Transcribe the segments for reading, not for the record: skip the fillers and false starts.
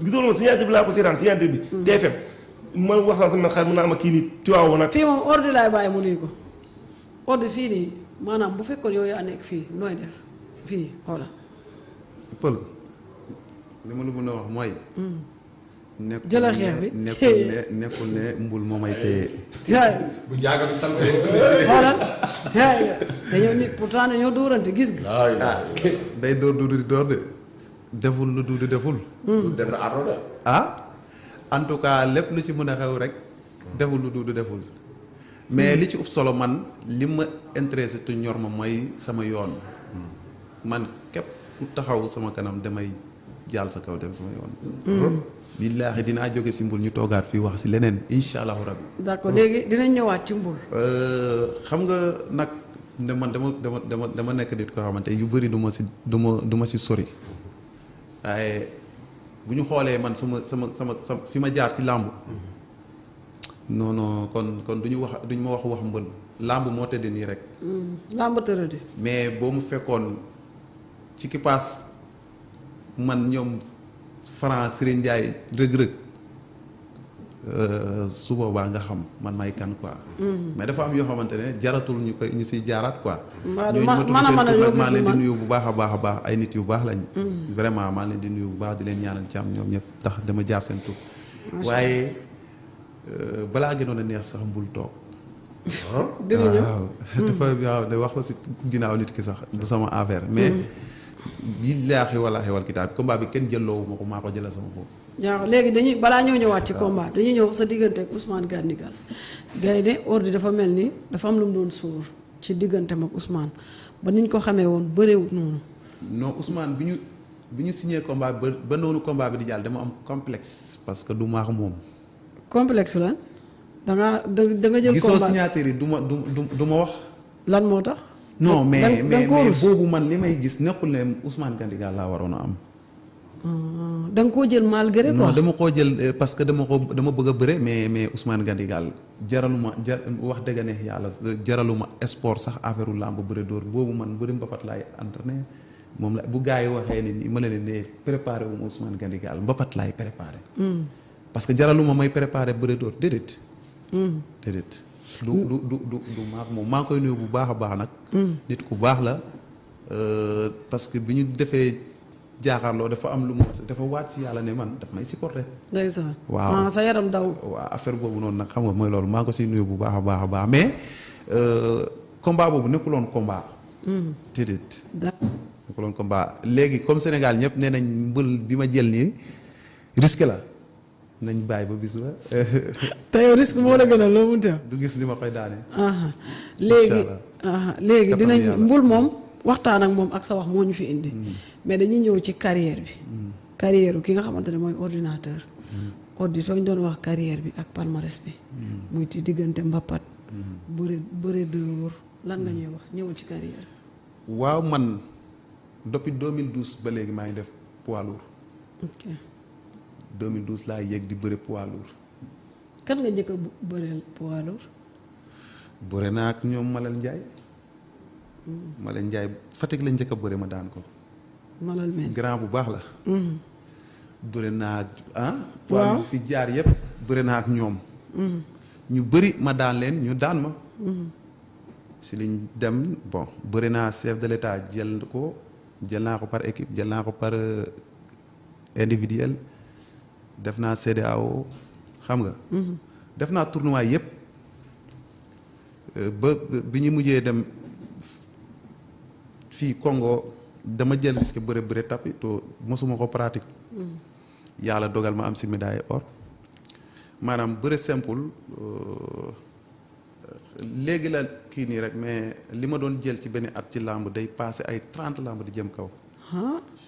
gisoon ma signature bi laa ko seetaan signature bi TFM ma wax naa sama xar mu naa ma kii nii Tiwaawoon nag fii moom ordi laay bàyyi mu nuyu ko ordi fii nii maanaam bu fekkoon yow yaa nekk fii nooy def fii xoola pël li ma la mën a wax mooy jëlal xeex bi nekkul ne mbul moo may téye yaay bu jaaga bi sant xoolal yaay dañoo nit pourtant dañoo dóorante gis nga day dóor duudu di dóor de deful lu duudu deful dem na ardo de ah en tout cas lépp lu ci mën a xew rek deful lu duudu deful mais li ci ëpp solo man li ma intéressé tu ñor ma mooy sama yoon man képp ku taxaw sama kanam damay jàll sa kaw dem sama yoon billaahi dinaa jóge si mbul ñu toogaat fii wax si leneen insha allahu rabbi d'accord léegi dinañ ñëwaat ci mbul xam nga nag ne man dama nekk nit ko xamante yu bëri du ma si sori waaye bu ñu xoolee man sama fi ma jaar ci làmb non non kon duñu ma wax mbël làmb moo tëddee nii rek làmb tëradi mais boo mu fekkoon ci ki paas man ñoom Franc Serigne Ndiaye rëg-rëg su boobaa nga xam man may kan quoi mais dafa am yoo xamante ne jaratul ñu siy jaaraat quoi ñooñu maa leen di nuyu bu baax a baax ay nit yu baax lañ vraiment maa leen di nuyu bu baax di leen ñaanal ci am ñoom ñëpp tax dama jaar seen tur waaye balaa gënoon a neex sax mbul toog waaw dafa waaw de wax ko si ginnaaw nit ki sax du sama affaire mais billaahi wallaahi wal kitaab combat bi kenn jëlloowu ma ko maa ko jëlal sama bopp waaw léegi dañuy balaa ñoo ñëwaat ci combat dañuy ñëw sa diggante ak Ousmane Gandigal Gaynde ordi dafa mel ni dafa am lu mu doon sóor ci diggante ak Ousmane ba niñ ko xamee woon bëreewut noonu non Ousmane bi ñu signé combat ba noonu combat bi di jàll dama am complexe parce que du maax moom complexe lan da nga jël gisoo combat signature yi du ma wax lan moo tax non mais boobu man li may gis nekkul ne Ousmane Gandigal laa waroon a am da nga koo jël malgré quoi non dama koo jël parce que dama bëgg a bëre mais Ousmane Gandigal jaraluma wax dëgg neex yàlla jaraluma sport sax affaire u làmb bëre dóor boobu man bëri mbapat laay entraîné moom la bu gars yi waxee ni ma ne leen ne préparé wu ma Ousmane Gandigal mbapat laay préparé parce que jaraluma may préparé bëre dóor déedéet du maak moom maa ngi koy nuyu bu baax a baax nag nit ku baax la parce que bi ñu defee jaaxaarloo dafa am lu mu dafa waat ci yàlla ne man daf may supporter ndeysaan waaw sa yaram daw waaw affaire boobu noonu nag xam nga mooy loolu maa ngi ko siy nuyu bu baax a baax mais combat boobu nekkuloon combat déedéet nekkuloon combat léegi comme Sénégal ñëpp nee nañ mbël bi ma jël nii risque la nañ bàyyi ba bis ba te yow risque moo la gën a loo munti am du gis li ma koy daane léegi dinañ mbul moom waxtaan ak moom ak sa wax moo ñu fi indi mais dañuy ñëw ci carrière bi carrière ki nga xamante ne mooy ordinateur ordi soo ñu doon wax carrière bi ak palmarès bi muy ci diggante mbappat bëre dóor lan nga ñuy wax ñëwul ci carrière waaw man depuis 2012 ba léegi maa ngi def poids lourd ok 2012 laa yéeg di bëre poids lourd kan nga njëkk a bëreel poids lourd bëre naa ak ñoom Malal Ndiaye Malal Ndiaye Fatick la njëkk a bëre ma daan ko Malal mel grand bu baax la bëre naa ak waaw poids fi jaar yëpp bëre naa ak ñoom ñu bëri ma daan leen ñu daan ma si liñ dem bon bëre naa chef de l'état jël naa ko par équipe jël naa ko par individuel def naa CEDEAO xam nga def naa tournoi yëpp ba bi ñu mujjee dem fii Congo dama jël risque bëre tapis to mosuma ko pratique yàlla dogal ma am si médaille or maanaam bëre simple léegi la kii nii rek mais li ma doon jël ci benn at ci làmb day passé ay 30 làmb di jëm kaw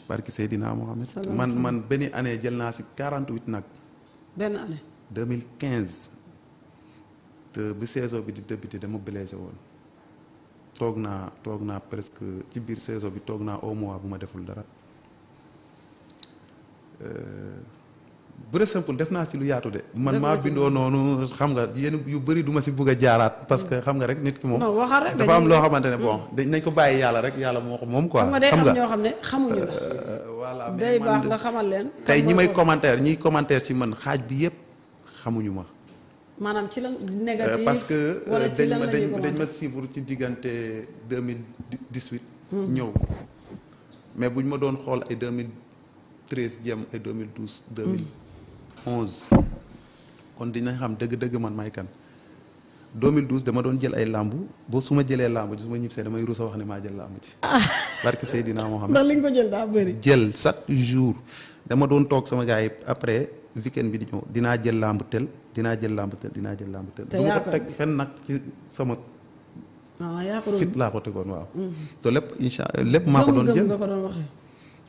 barki Seydina Mohamed man benn année jël naa si 48 nag benn année 2015 te bi saison bi di débuté dama blessé woon toog naa presque ci biir saison bi toog naa au mois bu ma deful dara bëre simple def naa ci lu yaatu de man maa bindoo noonu xam nga yéen yu bëri du ma si bëgg a jaaraat parce que xam nga rek nit ki moom dafa am loo xamante ne bon nañ ko bàyyi yàlla rek yàlla moo ko moom quoi xam nga day am ñoo xam ne xamuñu la voilà day baax nga xamal leen. tey ñi may commentaire ci man xaaj bi yëpp xamuñu ma. maanaam ci lan négatif parce que wala ci lan dañ ma suivre ci diggante 2018. ñëw mais buñ ma doon xool ay 2013 jëm ay 2012 2011 kon dinañ xam dëgg-dëgg man may kan. 2012 dama doon jël ay làmb boo su ma jëlee làmb ji su ma ñibbisee damay rusa wax ne maa jël làmb ji. barke Seydina Mohamed ndax li nga ko jël daa bëri. jël chaque jour dama doon toog sama gars yi après weekend bi di ñëw dinaa jël làmb tel dinaa jël làmb tel dinaa jël làmb tel. te du yaa ma ko ko teg fenn nag ci sama. waaw yaa ko doon fit laa ko tegoon waaw. te lépp incha lépp maa ko doon jël nga ko doon waxee.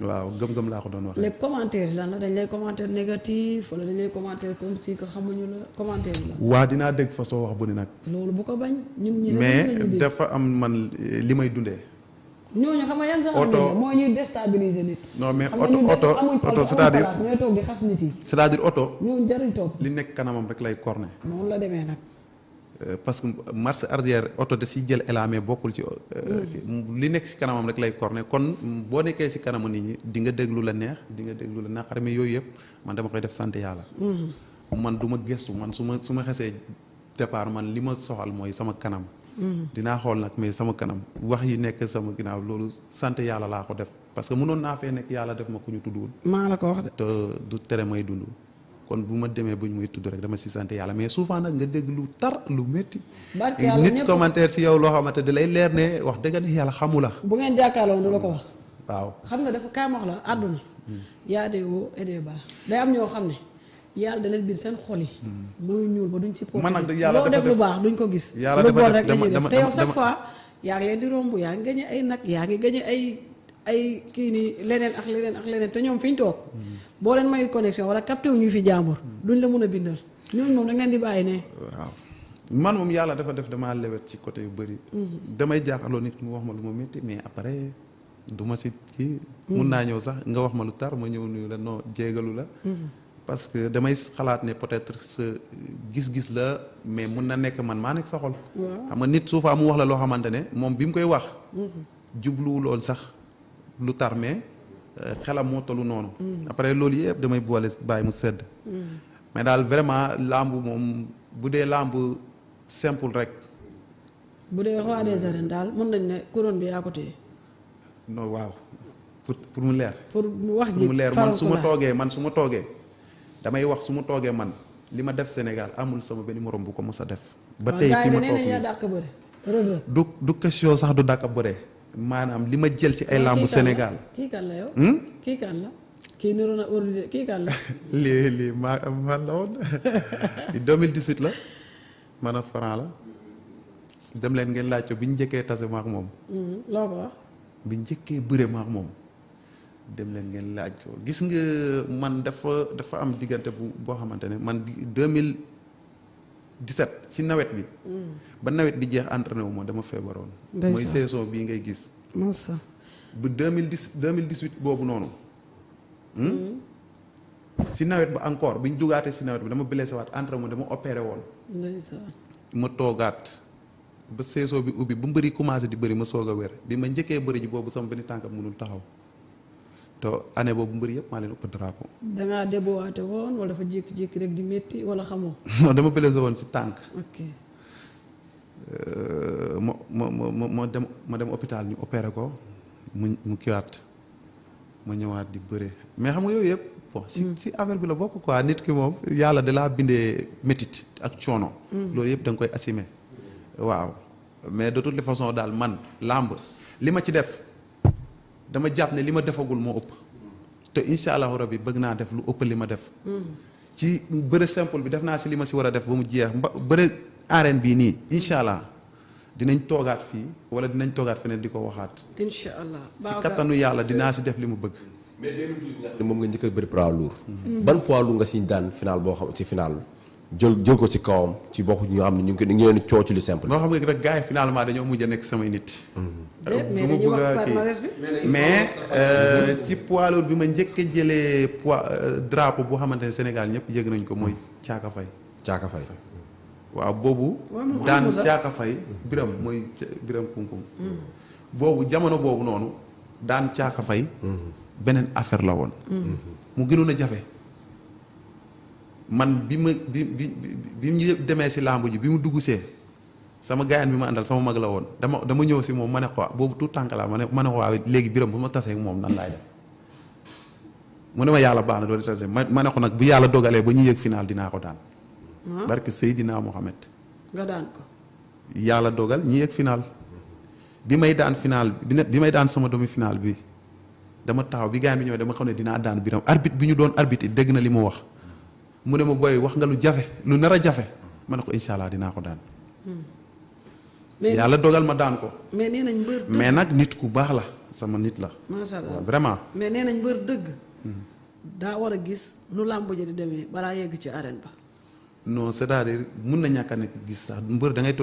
waaw gëm-gëm laa ko doon waxee. les commentaires yi lan la dañ lay commentaire négatif wala dañ lay commentaire comme si que xamuñu la commentaire yi la. waa dinaa dégg façon wax bu ne nag. loolu bu ko bañ. ñun ñi mais dafa am man li may dundee. ñooñu xam nga yan sax oto moo ñuy déstabiliser nit. non mais oto c'est-à-dire ñooy toog di xas nit yi. c'est-à-dire oto. ñooñu jaruñ toog. li nekk kanamam rek lay corné. noonu la demee nag. parce que marche arrière oto da si jël élan mais bokkul ci. li nekk si kanamam rek lay corné kon boo nekkee si kanamu nit ñi di nga déglu la neex di nga déglu la naqar mais yooyu yëpp man dama koy def sant yàlla. man du ma gëstu man su ma xesee départ man li ma soxal mooy sama kanam. dinaa xool nag mais sama kanam wax yi nekk sama ginnaaw loolu sant yàlla laa ko def parce que mënoon naa fee nekk yàlla def ma ku ñu tuddul. maa la ko wax de. te du tere may dund. kon bu ma demee bu ñu muy tudd rek dama si sant yàlla mais souvent nag nga dégg lu tar lu métti. barke yàlla nit commentaire si yow loo xamante da lay leer ne wax dëgg ne yàlla xamu la. bu ngeen jàkkaarloo du la ko wax. waaw xam nga dafa kaam wax la àdduna. yaa des hauts et des bas day am ñoo xam ne yàlla da leen biir seen xol yi. muy ñuul ba duñ si. man nag yàlla loo def lu baax duñ ko gis. yàlla lu bon dafa rek la def ñuy def te yow chaque fois yaa ngi leen di romb yaa ngi gañe ay nag yaa ngi gañe ay kii nii leneen ak leneen te ñoom fi ñu toog boo leen may connexion wala capté wu ñu fi jàmbur duñ la mën a bindal ñooñu moom da ngeen di bàyyi ne. waaw man moom yàlla dafa def damaa lewet ci côté yu bëri. damay jaaxaloo nit mu wax ma lu ma métti mais après du ma si ci. mun naa ñëw sax nga wax ma lu tar ma ñëw nuyu la non jéegalu la. parce que damay xalaat ne peut-être sa gis-gis la mais mun na nekk man maa nekk sa xol. xam nga nit souvent mu wax la loo xamante ne moom bi mu koy wax. jubluwuloon sax. lu tar mais xelam moo tollu noonu. après loolu yëpp damay boole bàyyi mu sedd. mais daal vraiment làmb moom bu dee làmb simple rek. bu dee roi des arènes daal mën nañ ne couronne bi yaa ko téye. non waaw pour mu leer. pour mu wax ji mu leer man su ma toogee damay wax su ma toogee man li ma def Sénégal amul sama benn morom bu ko mos a def. ba tey fi ma toog yaa dàq bëre. du question sax du dàq bëre. maanaam li ma jël ci ay làmbu Sénégal. kii kan la yow. kii kan la. kii niroon na ordinaire kii kan la. lii man la woon 2018 la man a Franc la dem leen ngeen laaj ko bi ñu njëkkee tase ma ak moom. loo ko wax. bi ñu njëkkee bëre ma ak moom dem leen ngeen laaj ko gis nga man dafa am diggante boo xamante ne man 2017 ci nawet bi. ba nawet bi jeex entraîné wu ma dama feebaroon. mooy saison bii ngay gis. masa bu 2018 boobu noonu. si nawet ba encore bi ñu jugaatee si nawet bi dama blessé waat entraîné dama opéré woon. ma toogaat ba saison bi ubbi ba mbëri commencé di bëri ma soog a wér bi ma njëkkee bëri ji boobu sama benn tànkam mënul taxaw te année boobu mbëri yëpp maa leen ëpp drapeau. da ngaa débowaate woon wala dafa jékki-jékki rek di métti wala xamoo. non dama blessé woon si tànk. ok. ma dem hôpital ñu opéré ko mu kiiwaat ma ñëwaat di bëre mais xam nga yooyu yëpp bon si affaire bi la bokk quoi nit ki moom yàlla da laa bindee métit ak coono. loolu yëpp da nga koy assumer. waaw mais de toutes les façons daal man làmb li ma ci def dama jàpp ne li ma defagul moo ëpp te incha allahu rabi bëgg naa def lu ëpp li ma def. ci bëre simple bi def naa si li ma si war a def ba mu jeex bëre arène bii nii incha allah dinañ toogaat fii wala dinañ toogaat feneen di ko waxaat. incha allah ci kattanu yàlla dinaa si def li mu bëgg. mais 2012 moom nga njëkk a bëri poids lourd. ban poids lourd nga si daan final boo xam ci final jël ko ci kawam ci bokk ñoo xam ne ñu ngi leen coow ci lu simple. loo xam nga rek gars yi finalement dañoo mujj a nekk samay nit. mais dañuy wax palmarès bi. mais ci poids lourd bi ma njëkk a jëlee poids drapeau boo xamante ne Sénégal ñëpp yëg nañ ko mooy Caaka Faye. Caaka Faye. waaw boobu. daan Caaka Faye biram mooy biram kunkum boobu jamono boobu noonu daan Caaka Faye beneen affaire la woon. mu gënoon a jafe man bi ñu demee si làmb ji bi mu dugg see sama gaayan bi ma àndal sama mag la woon dama ñëw si moom ma ne ko boobu tout tànk laa ma ne ko waaw léegi Biram bu ma tasee ak moom nan laay def mu ne ma yàlla baax na doo di tase ma ne ko nag bu yàlla dogalee ba ñu yëg final dinaa ko daan. barke Seydina Mohamed. nga daan ko. yàlla dogal ñi yëg final bi may daan final bi may daan sama demi final bi dama taxaw bi gaayan bi ñëw dama xam ne dinaa daan Biram arbitre bi ñu doon arbitre dégg na li mu wax. mu ne ma booy wax nga lu jafe lu nar a jafe ma ne ko incha allah dinaa ko daan. yàlla dogal ma daan ko. mais nee nañ mbër dëgg. mais nag nit ku baax la sama nit la. macha allah vraiment. mais nee nañ mbër dëgg. daa war a gis nu làmb ja di demee balaa yegg ci arène ba. non c'est-à-dire mun na ñàkk a nekk gis sax mbër da ngay toll